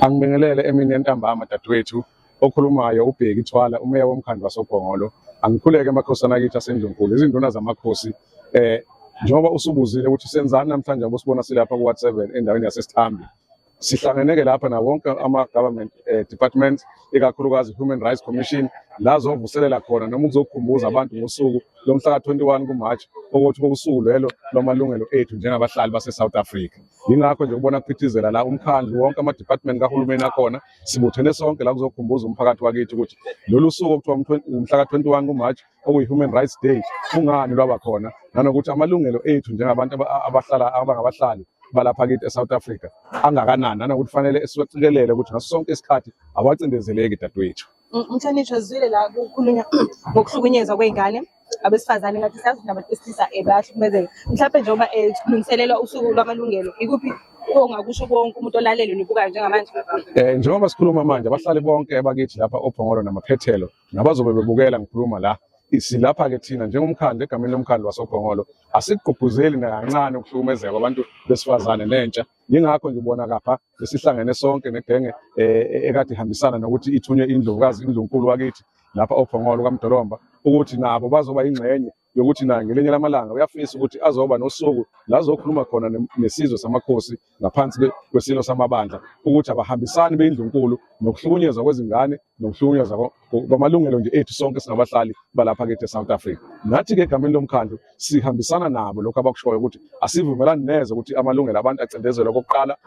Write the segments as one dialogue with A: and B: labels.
A: Angibingelele emini yantambama dadewethu. Okhulumayo uBheki Thwala, umeya womkhandlu wasoPhongolo. Angikhuleke emakhosana akithi asendlunkulu, izinduna zamakhosi. Njengoba usubuzile ukuthi senzani namhlanje, ngoba usibona silapha ku-Ward 7 endaweni yaseSithambi. Sihlangeneke lapha na wonke ama-government departments, ikakhulukazi Human Rights Commission, la zovuselela khona noma ukuzokhumbuza abantu ngosuku lomhla ka-21 ku-March, ukuthi kuwusuku lelo lwamalungelo ethu njengabahlali base-South Africa. Yingakho nje kubona kuphithizela la umkhandlu wonke, ama-department kahulumeni akhona, sibuthene sonke la kuzokhumbuza umphakathi wakithi ukuthi lolu suku okuthiwa umhla ka-21 ku-March, okuyi-Human Rights Day, kungani lwaba khona, nanokuthi amalungelo ethu njengabantu abahlala, abangabahlali balapha kithi e-South Africa angakanani, nanokuthi fanele siwaqikelele ukuthi ngaso sonke isikhathi awacindezeleki, dadewethu.
B: Mhlonishwa, zwile la kukhulunywa ngokuhlukunyezwa kwey'ngane, abesifazane. Ngathi siyazi ukuthi nabantu besilisa bayahlukumezeka. Mhlawumbe njengoba kulungiselelwa usuku lwamalungelo, ikuphi ongakusho konke umuntu olalele nobukayo njengamanje?
A: Njengoba sikhuluma manje, abahlali bonke abakithi lapha oPhongolo namaphethelo nabazobe bebukela ngikhuluma la, silapha ke thina njengomkhandlu, egameni lomkhandlu wasoPhongolo, asikugqugquzeli nakancane ukuhlukumezeka kwabantu besifazane nentsha. Yingakho ngibona kapha besihlangene sonke negenge ekade ihambisana nokuthi ithunywe indlovukazi, indlunkulu wakithi lapha oPhongolo kaMdolomba, ukuthi nabo bazoba ingxenye yokuthi naye ngelinye lamalanga uyafisa ukuthi azoba nosuku la azokhuluma khona nesizwe samakhosi ngaphansi kwesilo samabandla, ukuthi abahambisani beyindlunkulu nokuhlukunyezwa kwezingane nokuhlukunyezwa kwamalungelo nje ethu sonke singabahlali balapha kithi e-South Africa. Nathi-ke egameni lomkhandlu sihambisana nabo lokhu abakushoyo, ukuthi asivumelani neze ukuthi amalungelo abantu acindezelwe okokuqala,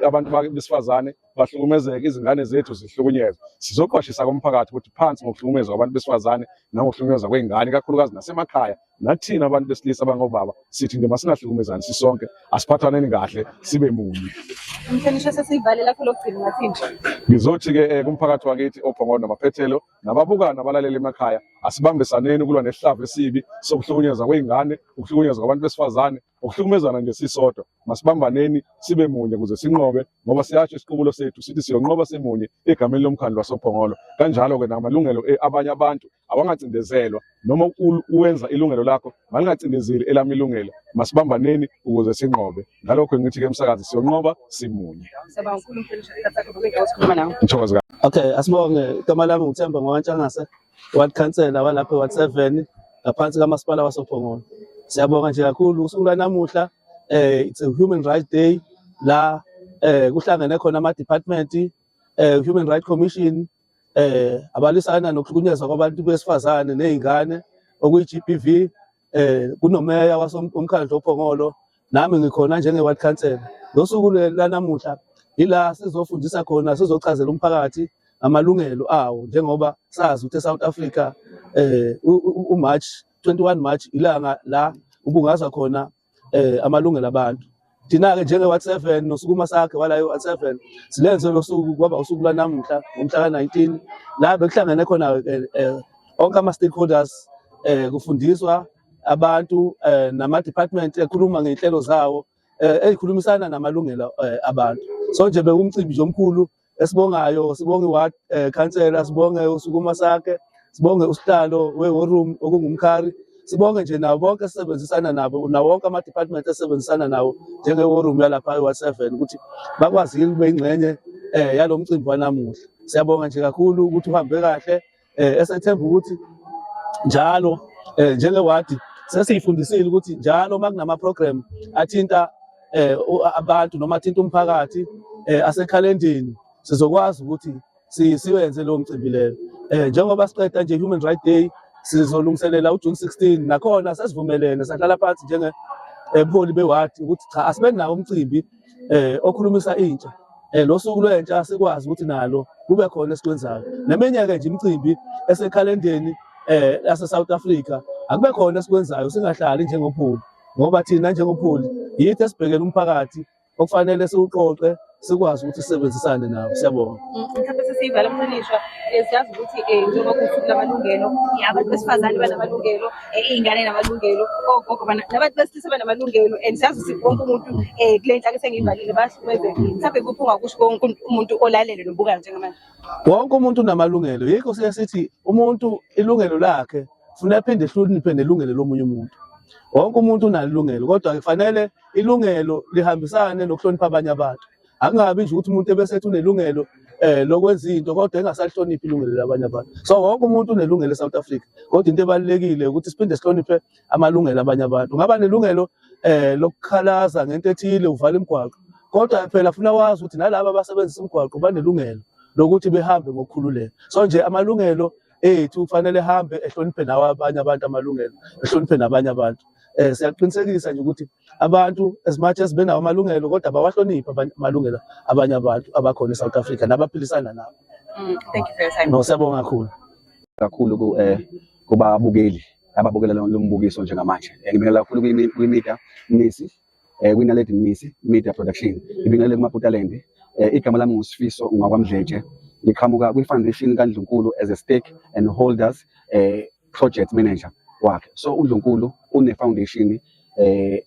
A: abantu besifazane bahlukumezeke, izingane zethu zihlukunyezwe. Sizoqwashisa komphakathi ukuthi phansi ngokuhlukumezwa kwabantu besifazane nangokuhlukunyezwa kwey'ngane, ikakhulukazi nasemakhaya. Nathina abantu besilisa abangobaba sithi nje masingahlukumezani sisonke, asiphathaneni kahle, sibe munye.
B: Mhlonishwa, sesiyivalela, lakho lokugcina ungathini?
A: Ngizothi-ke kumphakathi wakithi oPhongolo namaphethelo nababuka nabalaleli emakhaya, asibambisaneni ukulwa nesihlava esibi sokuhlukunyezwa kwey'ngane, ukuhlukunyezwa kwabantu besifazane, ukuhlukumezana nje sisodwa. Masibambaneni sibe munye ukuze sinqobe, ngoba siyasho isiqubulo sethu sithi siyonqoba simunye egameni lomkhandlu wasoPhongolo. Kanjalo-ke namalungelo abanye abantu awangacindezelwa, noma uwenza ilungelo lakho malingacindezeli elami ilungelo. Masibambaneni ukuze sinqobe. Ngalokho ngithi-ke emsakazi, siyonqoba simunye.
B: Siyabonga kakhulu, mhlonishwa, isikhathi sakho bokuyindawo sikhuluma nawe.
A: Ngithokoze.
C: Okay, asibonge. Igama lami nguThemba Ngwantshangase, ward councillor walapha e-Ward 7 ngaphansi kamasipala wasoPhongolo. Siyabonga nje kakhulu usuku lwanamuhla, it's a Human Rights Day, la kuhlangene khona ama department, Human Rights Commission, abalwisana nokuhlukunyezwa kwabantu besifazane nezingane, okuyi GBV, kunomeya wasomkhandlu oPhongolo, nami ngikhona njenge ward councillor. Losuku lanamuhla ila sizofundisa khona, sizochazela umphakathi amalungelo awo, njengoba sazi ukuthi eSouth Africa uMarch 21 March ilanga la ubungaza khona amalungelo abantu. Thina ke njenge Ward 7 noSukuma Sakhe wala eWard 7 silenze lo suku kwaba usuku lwanamuhla ngomhla ka-19, la bekuhlangene khona onke ama stakeholders, kufundiswa abantu nama department ekhuluma ngey'nhlelo zawo ezikhulumisana namalungelo abantu. So nje bekumcimbi nje omkhulu esibongayo, sibonge i-ward councillor, sibonge uSukuma Sakhe, sibonge usihlalo we-war room okungumkhari, sibonge nje nabo bonke esisebenzisana nabo, nawo wonke ama-department esisebenzisana nawo njenge-war room yalapha e-Ward 7, ukuthi bakwazile ukube ingxenye yalo mcimbi wanamuhla. Siyabonga nje kakhulu ukuthi uhambe kahle, esethemba ukuthi njalo njengewadi sesiyifundisile ukuthi njalo uma kunama program athinta abantu noma athinta umphakathi asekhalendeni, sizokwazi ukuthi siwenze lo mcimbi leyo. Njengoba siqeda nje Human Rights Day, sizolungiselela uJune 16. Nakhona sesivumelene, sahlala phansi njenge buholi bewadi ukuthi cha, asibe nawo umcimbi okhulumisa intsha, lo suku lwentsha, sikwazi ukuthi nalo kube khona esikwenzayo, neminye-ke nje imicimbi esekhalendeni yase South Africa, akube khona esikwenzayo, singahlali njengophuli, ngoba thina njengophuli yithi esibhekele umphakathi okufanele siwuqoqe, sikwazi ukuthi sisebenzisane nawo. Siyabonga.
B: Mhlawumbe sesiyivala, mhlonishwa, siyazi ukuthi njengoba kuwusuku lamalungelo, abantu besifazane banamalungelo, iy'ngane namalungelo, ogogo nabantu besilisa banamalungelo, and siyazi ukuthi wonke umuntu kule nhlaka esengiyivalile bayahlukumezeka. Mhlawumbe kuphi ungakusho konke umuntu olalele nobukayo njengamanje?
C: Wonke umuntu unamalungelo, yikho siye sithi umuntu ilungelo lakhe funa aphinde ehloniphe nelungelo lomunye umuntu. Wonke umuntu unalo ilungelo, kodwa kufanele ilungelo lihambisane nokuhlonipha abanye abantu. Akungabi nje ukuthi umuntu ebesethi unelungelo lokwenza into kodwa engasahloniphi ilungelo labanye abantu. So wonke umuntu unelungelo eSouth Africa, kodwa into ebalulekile ukuthi siphinde sihloniphe amalungelo abanye abantu. Ungaba nelungelo lokukhalaza ngento ethile, uvala imigwaqo, kodwa phela funa wazi ukuthi nalabo abasebenzisa imigwaqo banelungelo lokuthi behambe ngokukhululeka. So nje amalungelo ethu kufanele ehambe ehloniphe nawo abanye abantu amalungelo, ehloniphe nabanye abantu. Siyaqinisekisa nje ukuthi abantu as much as benawo amalungelo kodwa bawahloniphe amalungelo abanye abantu abakhona eSouth Africa nabaphilisana nabo.
B: Thank you for your time.
C: No, siyabonga kakhulu.
D: Kakhulu kubabukeli ababukela lo mbukiso njengamanje. Ngibingelela kakhulu kwi-media Mnisi, kwiNaledi Mnisi Media Production. Ngibingelele kuMaputaland. Igama lami nguSifiso ngwaKwaMdletshe. Ngiqhamuka kwi-foundation kaNdlunkulu as a stake and holders project manager wakhe. So uNdlunkulu une foundation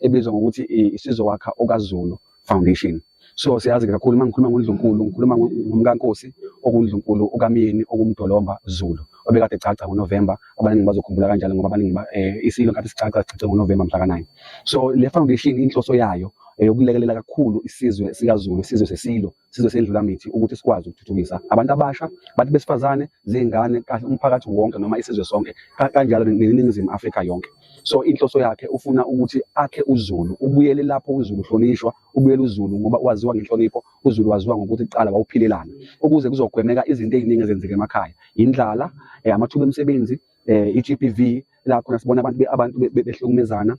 D: ebizwa ngokuthi iSizowakha okaZulu Foundation. So siyazi kakhulu uma ngikhuluma ngoNdlunkulu, ngikhuluma ngomkaNkosi okuNdlunkulu okaMyeni okuMdolomba Zulu obekade ecaca ngoNovember. Abaningi bazokhumbula kanjalo ngoba abaningi isilo ngathi sicaca sicace ngoNovember mhla ka-9. So le foundation inhloso yayo eyokulekelela kakhulu isizwe sikaZulu, isizwe sesilo, isizwe sendlulamithi, ukuthi sikwazi ukuthuthukisa abantu abasha, abantu besifazane, zingane, kahle umphakathi wonke noma isizwe sonke, kanjalo neNingizimu Afrika yonke. So inhloso yakhe ufuna ukuthi akhe uZulu, ubuyele lapho uZulu uhlonishwa, ubuyele uZulu ngoba waziwa ngenhlonipho, uZulu waziwa ngokuthi kuqala wawuphilelana, ukuze kuzogwemeka izinto eziningi ezenzeka emakhaya, indlala, amathuba emisebenzi, i-GBV la khona sibona abantu behlukumezana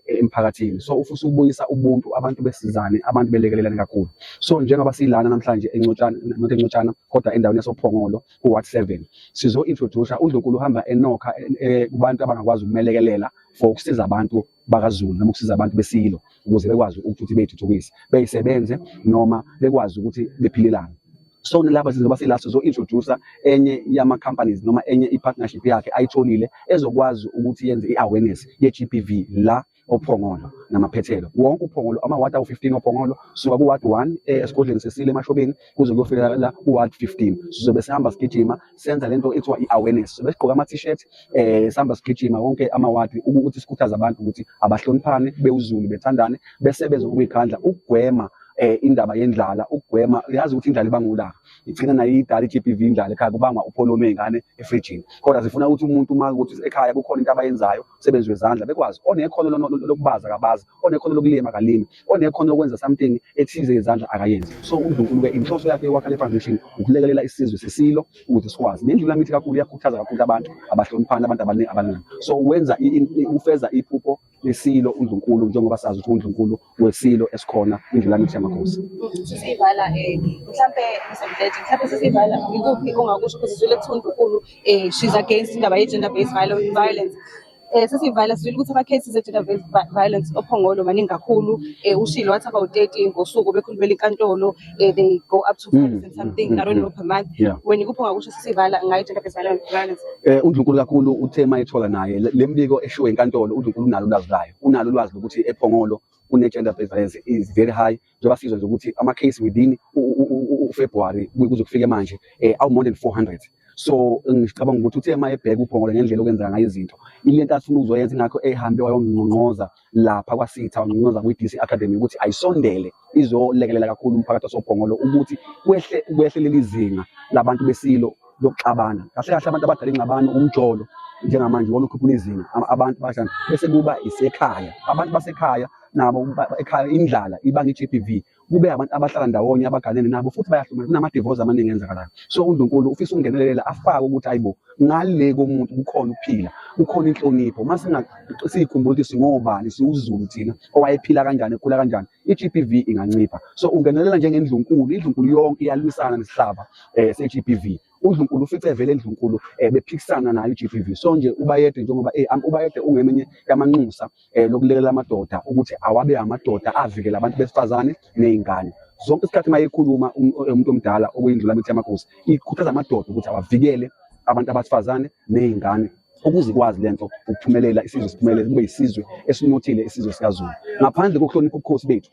D: emphakathini. So ufisa ukubuyisa ubuntu, abantu besizane, abantu belekelelane kakhulu. So njengoba silana namhlanje eNcotshana, not eNcotshana kodwa endaweni yasoPhongolo ku-Ward 7, sizo-introduce uNdlunkulu uhamba enokha kubantu abangakwazi ukumelekelela for ukusiza abantu bakaZulu noma ukusiza abantu besilo ukuze bekwazi ukuthi beyithuthukise, beyisebenze noma bekwazi ukuthi bephilelane. So lapha sizoba sila sizo-introduce enye yama-companies noma enye i-partnership yakhe ayitholile ezokwazi ukuthi yenze i-awareness ye-GBV la oPhongolo namaphethelo wonke uPhongolo, amawadi awu-15 oPhongolo, suka ku-ward 1 esigodleni sesile eMashobeni kuze kuyofika la ku-ward 15. Sizobe sihamba sigijima senza lento ekuthiwa i-awareness, sizobe sigqoka ama-t-shirt, sihamba sigijima wonke amawadi ukuthi sikhuthaze abantu ukuthi abahloniphane bewuZulu, bethandane, besebenze ngokuyikhandla ukugwema indaba yendlala, ukugwema, yazi ukuthi indlala ibanga ulaka, igcina nayo idala i-GBV. Indlala ekhaya kubangwa upholoni wey'ngane efrijini, kodwa sifuna ukuthi umuntu uma ukuthi ekhaya kukhona into abayenzayo, umsebenzi wezandla, bekwazi, onekhono lokubaza akabazi, onekhono lokulima akalimi, onekhono lokwenza something ethize yezandla akayenzi. So uNdlunkulu-ke inhloso yakhe yokwakha le foundation ukulekelela isizwe sesilo ukuze sikwazi nendlulamithi kakhulu, iyakhuthaza kakhulu abantu abahloniphana, abantu abaningi abaningi. So wenza ufeza iphupho lesilo uNdlunkulu, njengoba sazi ukuthi uNdlunkulu wesilo esikhona indlulamithi yamakhosi.
B: Sesiyivala, mhlampe Mr Mdletshe, mhlampe sesiyivala, ikuphi ongakusho ukuthi sizwile kuthiwa uNdlunkulu she's against indaba ye-gender based violence. Sesiyivala, sizwile ukuthi ama-cases e-gender based violence oPhongolo maningi kakhulu. Ushilo wathi about 30 ngosuku bekhulumela inkantolo, they go up to 5 and something, I don't know, per month. Wena ikuphi ongakusho sesiyivala ngayo i-gender based violence?
D: UNdlunkulu kakhulu uthe mayethola naye le mbiko eshiwe enkantolo, uNdlunkulu unalo ulwazi layo, unalo ulwazi lokuthi ePhongolo kune gender based violence is very high, njengoba sizwa nje ukuthi ama case within uFebruary kuze kufike manje awu more than 400. So ngicabanga ukuthi uthe uma ebheka uPhongolo ngendlela okwenzeka ngayo izinto, ilento afuna ukuzoyenza, ingakho ehambe wayongqongqoza lapha kwaSitha, wangqongqoza kwi-DC Academy ukuthi ayisondele izolekelela kakhulu umphakathi wasoPhongolo ukuthi kwehle leli zinga labantu besilo lokuxabana. Kahle kahle abantu abadala ingxabano umjolo njengamanje wona ukhuphula izinga, abantu bashana bese kuba isekhaya, abantu basekhaya nabo ekhaya indlala ibanga i-GBV, kube abantu abahlala ndawonye abaganene nabo futhi bayahlukana, kunama-divorce amaningi enzakalayo. So uNdlunkulu ufisa ukungenelela afake ukuthi hayibo, ngale komuntu kukhona ukuphila, kukhona inhlonipho. Uma siyikhumbula ukuthi singobani, siwuZulu thina, owayephila kanjani, ekhula kanjani, i-GBV ingancipha. So ungenelela njengendlunkulu, indlunkulu yonke iyalwisana nesihlava se-GBV. uNdlunkulu ufice vele endlunkulu bephikisana nayo i-GBV. So nje uBayede, njengoba uBayede ungeminye yamanxusa lokulekelela amadoda ukuthi awabe amadoda avikela abantu besifazane ney'ngane. Zonke isikhathi uma ekhuluma umuntu omdala okuyindlulamithi yamakhosi ikhuthaza amadoda ukuthi awavikele abantu abasifazane ney'ngane ukuze ikwazi lento ukuphumelela, isizwe siphumelele, kube isizwe esinothile, isizwe sikaZulu, ngaphandle kokuhlonipha ubukhosi bethu.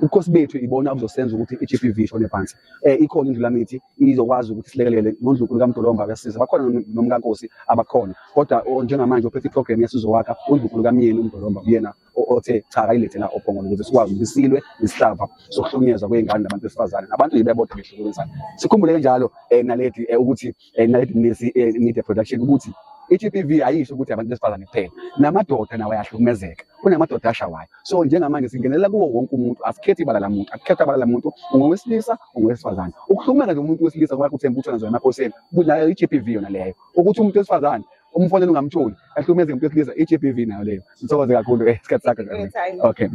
D: Ubukhosi bethu ibona obuzosenza ukuthi i-GBV ishone phansi. Ikhona indlulamithi izokwazi ukuthi silekelele noNdlunkulu kaMdolomba uyasiza. Bakhona nomkankosi abakhona. Kodwa njengamanje ophethe iprogram yesizowakha uNdlunkulu kaMyeni uMdolomba uyena othe cha ayilethe la oPhongolo ukuze sikwazi ukuthi silwe nesihlava sokuhlukunyezwa kwey'ngane nabantu besifazane nabantu nje bebodwa behlukumezana. Sikhumbule kanjalo Naledi ukuthi Naledi Mnisi Media Production ukuthi i-GBV ayisho ukuthi abantu besifazane kuphela, namadoda nawo ayahlukumezeka, kunamadoda ashawayo. So njengamanje singenelela kuwo wonke umuntu, asikhethi ibala lamuntu, akukhethwa ibala lamuntu, ungowesilisa ungowesifazane. Ukuhlukumeza nje umuntu wesilisa kwakho uthemba ukuthi unazo emaphoyiseni, nayo i-GBV yona leyo. Ukuthi umuntu wesifazane umfonele ungamtholi, ahlukumeze umuntu wesilisa, i-GBV nayo leyo. Ngithokoze kakhulu isikhathi sakho. Okay.